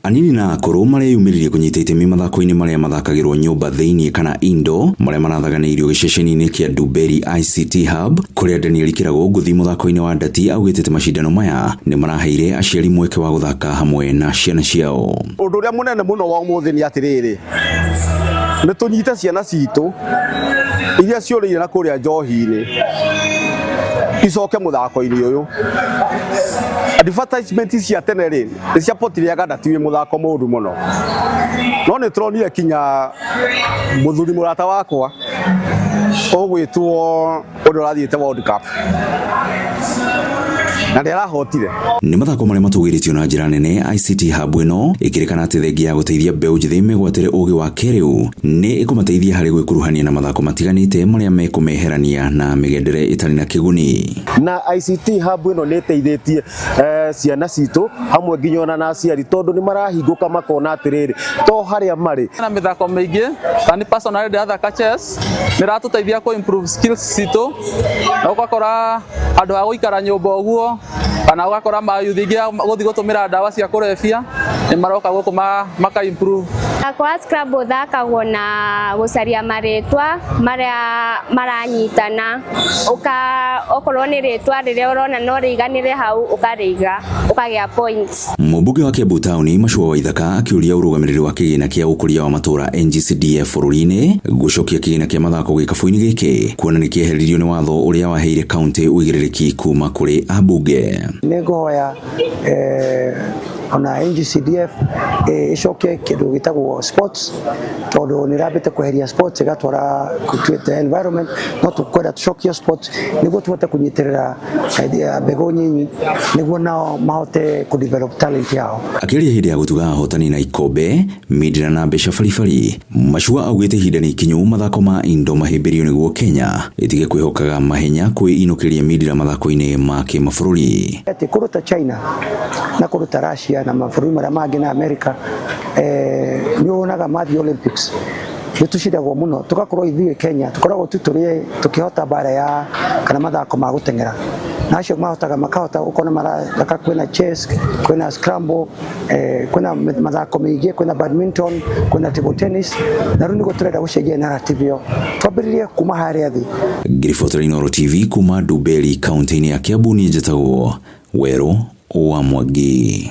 Anini na akũrũ mareyumĩririe kũnyita itemi mathako-inĩ marĩa mathakagĩrwo nyũmba thĩinĩ kana indo marĩa marathaganĩirio gĩceceni-inĩ kĩa Ndumberi ICT Hub, kũrĩa Daniel Kĩragũ ngũthi mũthako-inĩ wa ndati augĩte atĩ macindano maya nĩ maraheire aciari mweke wa gũthaka hamwe na ciana ciao. Ũndũ ũrĩa mũnene mũno wa ũmũthĩ nĩ atĩrĩrĩ, nĩ tũnyite ciana citũ iria ciũrĩire na kũrĩa njohi-inĩ icoke mũthako-inĩ ũyũ. Advertisement cia tene rĩ, nĩ cia potiriaga ndati wĩ mũthako mũru mũno, no nĩ tũronire kinya mũthuri mũrata wakwa ũgwĩtwo ũrĩa ũrathiĩte World Cup na nĩ arahotire. Nĩ mathako marĩa matũgĩrĩtio na njĩra nene ICT Hub ĩno ĩkĩrĩkana atĩ thengia ya gũteithia mbeũ njĩthĩ megwatĩre ũgĩ wa kĩrĩu nĩ ĩkũmateithia harĩ gwĩkuruhania na mathako matiganĩte marĩa mekũmeherania na mĩgendere ĩtarĩ na kĩguni. Na ICT Hub ĩno nĩ ĩteithĩtie ciana citũ hamwe nginya ona na aciari, tondũ nĩ marahingũka makona atĩrĩrĩ to harĩa marĩ. Na mĩthako mĩingĩ ta nĩ personally ndĩrathaka chess, nĩ ĩratũteithia kũ improve skills citũ, na ũgakora handũ ha gũikara nyũmba ũguo kana ũgakora mayuthi aingĩ gũthiĩ gũtũmĩra ndawa cia kũrebia nĩ maroka gũkũ maka improve. Mũthako wa Scrabble ũthakagwo na gũcaria marĩtwa marĩa maranyitana, okorwo nĩ rĩtwa rĩrĩa ũrona no rĩiganĩre hau ũkarĩiga ũkagĩa points. Mũmbunge wa Kiambu Town Machua Waithaka akĩũria ũrũgamĩrĩri wa kĩgĩna kĩa ũkũria wa matũũra NGCDF bũrũri-inĩ gũcokia kĩgĩna kĩa mathako gĩkabũ-inĩ gĩkĩ, kuona nĩ kĩeheririo nĩ watho ũrĩa waheire kaunti ũigĩrĩrĩki kuma kũrĩ ambunge. Nĩ ngũhoya ona NGCDF ĩcokie kĩndũ gĩtagwo sports, tondũ nĩ ĩrambĩte kweheria sports ĩgatwara the environment, no tũkwenda tũcokie sports nĩguo tũhote kũnyitĩrĩra mbegũ nyinyi nĩguo nao mahote kũ develop talent yao. Akĩaria hĩndĩ ya gũtuga ahotani na ikombe, mindira na mbeca baribari, Machua augĩte ihinda nĩ ikinyu mathako ma indo mahĩmbĩrio nĩguo Kenya ĩtige kwĩhokaga mahenya kwĩinũkĩria mindira mathako-inĩ ma kĩmabũrũri. Atĩ kũndũ ta China na kũndũ ta Russia na mabũrũri marĩa mangĩ na America, nĩ wonaga mathiĩ Olympics nĩ tũcindagwo mũno, tũgakorwo ithuĩ Kenya tũkoragwo tu tũrĩ tũkĩhota mbara ya kana mathako ma gũteng'era, na acio mahotaga makahota ũkona marathaka, kwĩna chess, kwĩna scramble, kwĩna mathako maingĩ, kwĩna badminton, kwĩna table tennis, na rĩu nĩguo tũrenda gũcenjia narrative ĩyo, twambĩrĩrie kuma harĩa thĩ. Ngĩribotera Inooro TV kuma Ndumberi kaunti-inĩ ya Kiambu, niĩ njĩtagwo Werũ wa Mwangi.